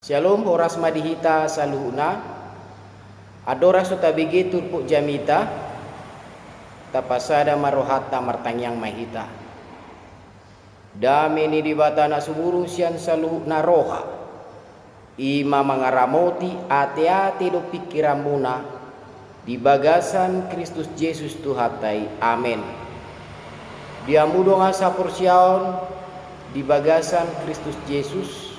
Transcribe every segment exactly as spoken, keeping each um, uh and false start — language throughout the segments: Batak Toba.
Syalom, horas ma di hita saluhutna. Andorang so tabege turpuk jamita, tapasada ma rohanta, martangiang ma hita. Dame ni Debata na sumurung sian saluhutna roha, i ma mangaramoti ateate dohot pingkiranmuna di bagasan Kristus Jesus Tuhanta i. Amen. Di hamu dongan saporseaon di bagasan Kristus Jesus,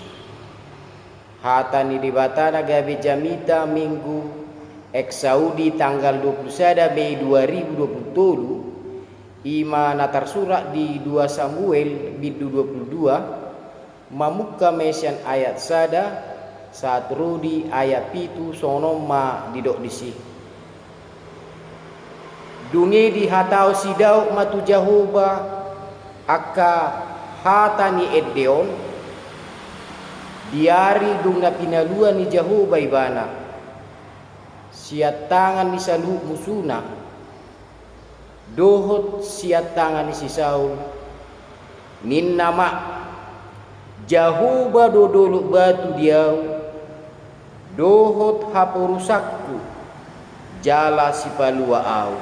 hata ni Debata na gabe jamita Minggu Exaudi tanggal dua puluh sada Mei dua ribu dua puluh tolu, i ma na tarsurat di dua Samuel bindu dua puluh dua, mamungka ma i sian ayat sada sahat ro di ayat pitu. Songon on ma didok disi: Dung i dihatahon si Daud ma tu Jahowa angka hata ni ende on, di ari dung na pinalua ni Jahowa ibana sian tangan ni saluhut musuna, dohot sian tangan ni si Saul, ninna ma: Jahowa do dolok batu di ahu, dohot haporusanku, jala sipalua ahu.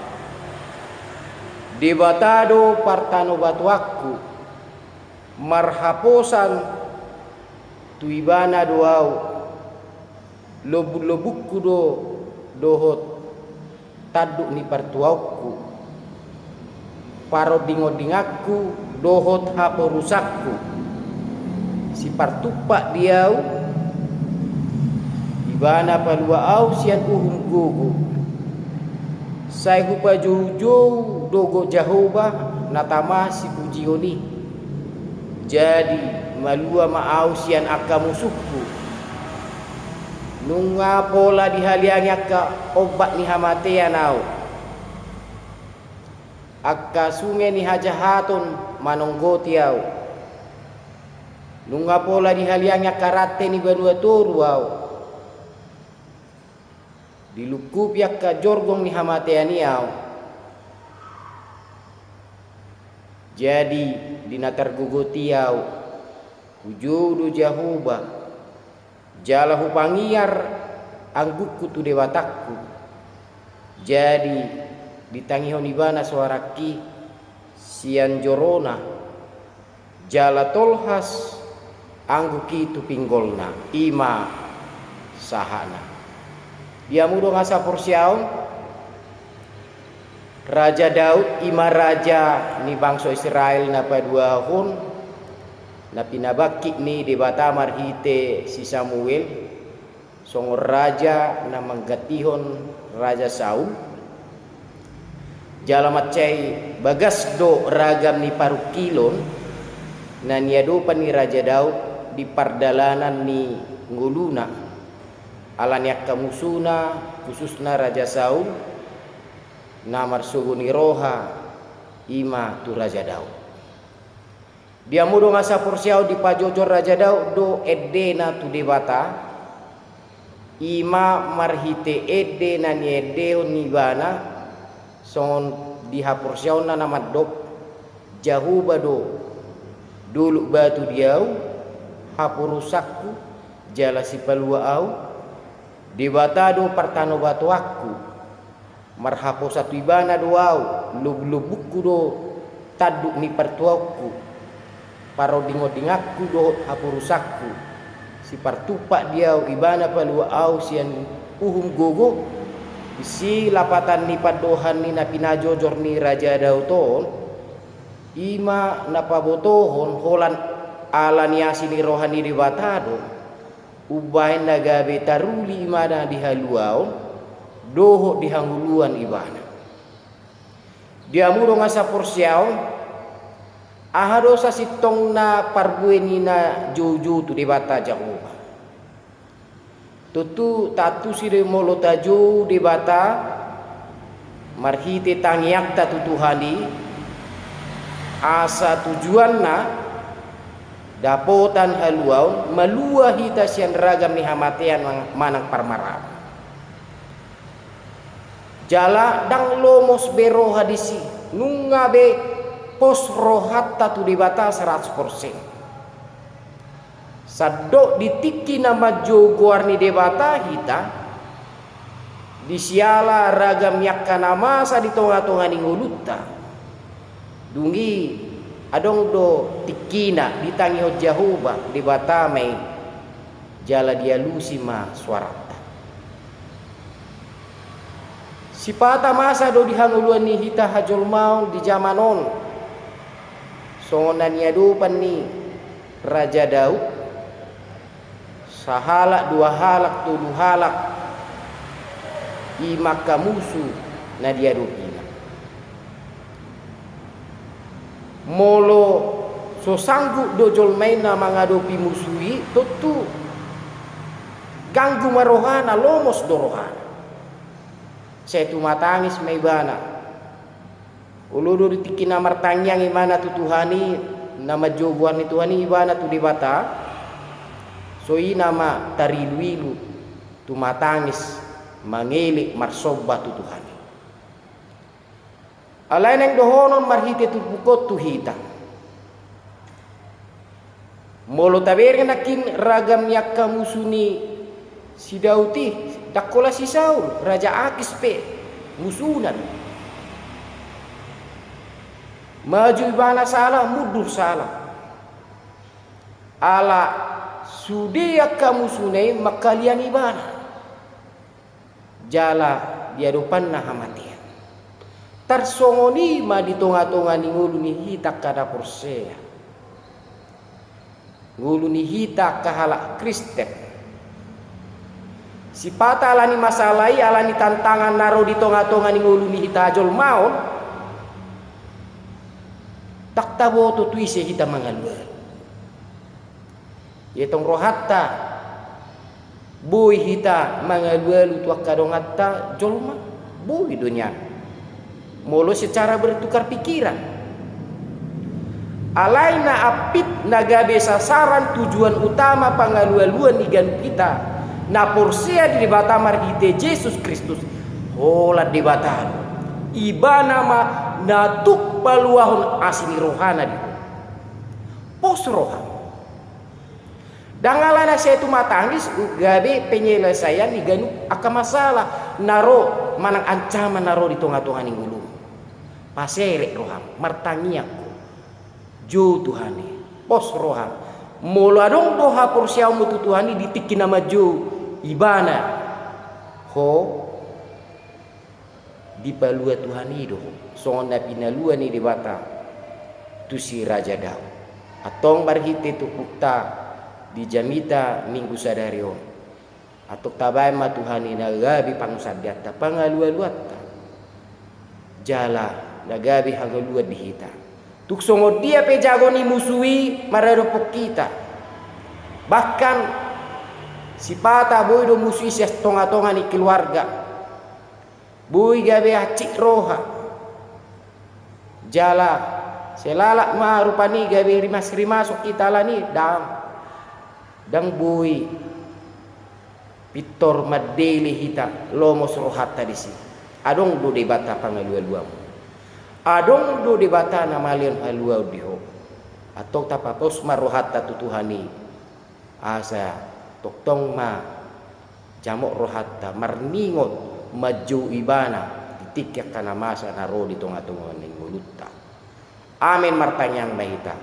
Debata do partanobatoanku, marhaposan tu ibana do ahu, lobulobuku do dohot tanduk ni partuaonku, parondingondinganku dohot haporusanku, sipartumpak di ahu, ibana palua ahu sian uhum gogo. Sai hupajoujou do Jahowa na tama sipujion i. Jadi malua ma ahu sian angka musungku. Nunga pola dihaliangi angka ombak ni hamatean ahu. Angka sunge ni hajahaton manonggoti ahu. Nunga pola dihaliangi angka rante ni banua toru ahu. Dilungkupi angka jorgong ni hamatean i ahu. Jadi di na targogot i ahu, hujou do Jahowa, jala hupangiar anggukku tu Debatangku. Jadi ditangihon ibana soarangki sian jorona, jala tolhas anggukki tu pinggolna. I ma sahatna. Di hamu dongan saporseaon, Raja Daud i ma raja ni bangso Israel na paduahon, na pinabangkit ni Debata marhite si Samuel songon raja na manggantihon Raja Saul. Jala mansai bagas do ragam ni parungkilon na niadopan ni Raja Daud di pardalanan ni ngoluna, ala ni angka musuna, khususna Raja Saul, na marsogo ni roha i ma tu Raja Daud. Di hamu dongan saporseaon, dipajojor Raja Daud do endena tu Debata, i ma marhite ende na niendehon ibana, songon di haporseaonna na mandok: Jahowa do dolok batu di ahu, haporusanku, jala sipalua ahu, Debata do partanobatoanku, marhaposan tu ibana do ahu, lobulobuku do tanduk ni partuaonku, parondingondinganku dohot haporusanku, sipartumpak di ahu, ibana palua ahu sian uhum gogo. Disi lapatan ni pandohan ni na pinajojor ni Raja Daud on, i ma na pabotohon holan ala ni asi ni roha ni Debata do umbahen na gabe taruli ibana di haluaon dohot di hangoluan ibana. Di hamu dongan saporseaon, aha do sasintongna parbue ni na joujou tu Debata Jahowa? Tontu taantusi do i molo tajou Debata marhite tangiangta tu Tuhan i, asa tujuanna dapotan haluaon, malua hita sian ragam ni hamatean manang, manang parmaraan. Jala ndang lomos be roha disi, nunga be pos rohanta tu Debata saratus persen. Sandok di tingki na manjou goar ni Debata hita, di siala ragam ni angka na masa di tonga-tonga ni ngolunta. Dung i adong do tingkina ditangihon Jahowa Debata ma i, jala dialusi ma soaranta. Sipata masa do di hangoluan ni hita hajolmaon di jaman on, songon na niadopan ni Raja Daud, sahalak, dua halak, tolu halak, i ma angka musu na diadopina. Molo so sanggup do jolma i na mangadopi musu i, tontu ganggu ma rohana, lomos do rohana. Sai tumatangis ma ibana. Olo do di tingki na martangiang ibana tu Tuhan i, na manjou goar ni Tuhan i ibana tu Debata, songon i nama tarilu-ilu, tumatangis, mangelek, marsomba tu Tuhan i. Alai naeng dohonon marhite turpuk on tu hita. Molo tabereng nangkin ragam ni angka musu ni si Daud i, ndang holan si Saul, Raja Akis pe musuna. Maju ibana sala, mundur sala. Ala sude angka musuna i mangkaliangi ibana, jala di adopanna hamatean. Tarsongon i ma di tonga-tonga ni ngolu ni hita angka na porsea, ngolu ni hita angka halak Kristen. Sipata ala ni masalah i, ala ni tantangan na ro di tonga-tonga ni ngolu ni hita hajolmaon, ndang taboto tu ise hita mangalualu. Ia tong rohanta boi hita mangalualu tu angka donganta jolma, boi do nian. Molo secara bertukar pikiran. Alai na ampit, na gabe sasaran, tujuan utama pangalualuan ni ganup hita na porsea di Debata marhite Jesus Kristus, holan Debata do. Ibana ma na tuk paluahon asi ni rohana di ho. Pos roham. Ndang ala na sai tumatangis, gabe penyelesaian ni ganup angka masalah na ro manang ancaman na ro di tonga-tonga ni ngolum. Paserep roham, martangiang ho. Jou Tuhan i, pos roham. Molo adong do haporseaonmu tu Tuhan i di tingki na manjou ibana ho, dipalua Tuhan i do ho, songon na pinalua ni Debata tu si Raja Daud. Antong marhite turpukta di jamita Minggu sadari on, antong tabaen ma Tuhan i na gabe pangunsandeanta, pangalualuanta, jala na gabe hangoluan di hita. Tung songon dia pe jago ni musu i maradophon hita, bahkan sipata boi do musu i sian tonga-tonga ni keluarga, boi gabe hansit roha, jala sai lalap ma rupani gabe rimas-rimas hita alani, ndang. Ndang boi pintor mandele hita, lomos rohanta disi. Adong do Debata pangalualuanmu. Adong do Debata na malehon haluaon di ho. Antong tapapos ma rohanta tu Tuhan i, asa tongtong ma jamot rohanta marningot manjou Ibana di tingki angka na masa na ro di tonga-tonga ni ngolunta. Amen. Martangiang ma hita.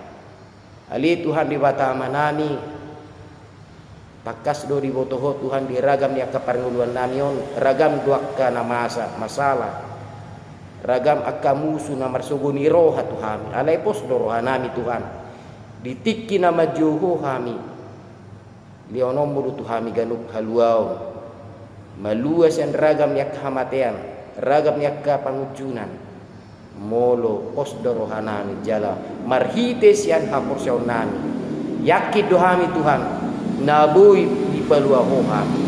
Ale Tuhan Debata Amanami, tangkas do diboto Ho Tuhan di ragam ni angka parngoluannami on, ragam do angka na masa, masalah, ragam angka musu na marsogo ni roha tu hami. Alai pos do rohanami Tuhan, di tingki na manjou Ho hami. Lehononmu do tu hami ganup haluaon, malua sian ragam ni angka hamatean, ragam ni angka pangunjunan. Molo pos do rohanami jala marhite sian haporseaonnami, yakin do hami Tuhan, na boi dipalua Ho hami.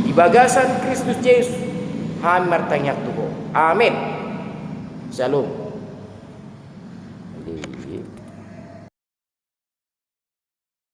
Di bagasan Kristus Jesus hami martangiang tu Ho. Amen. Syalom.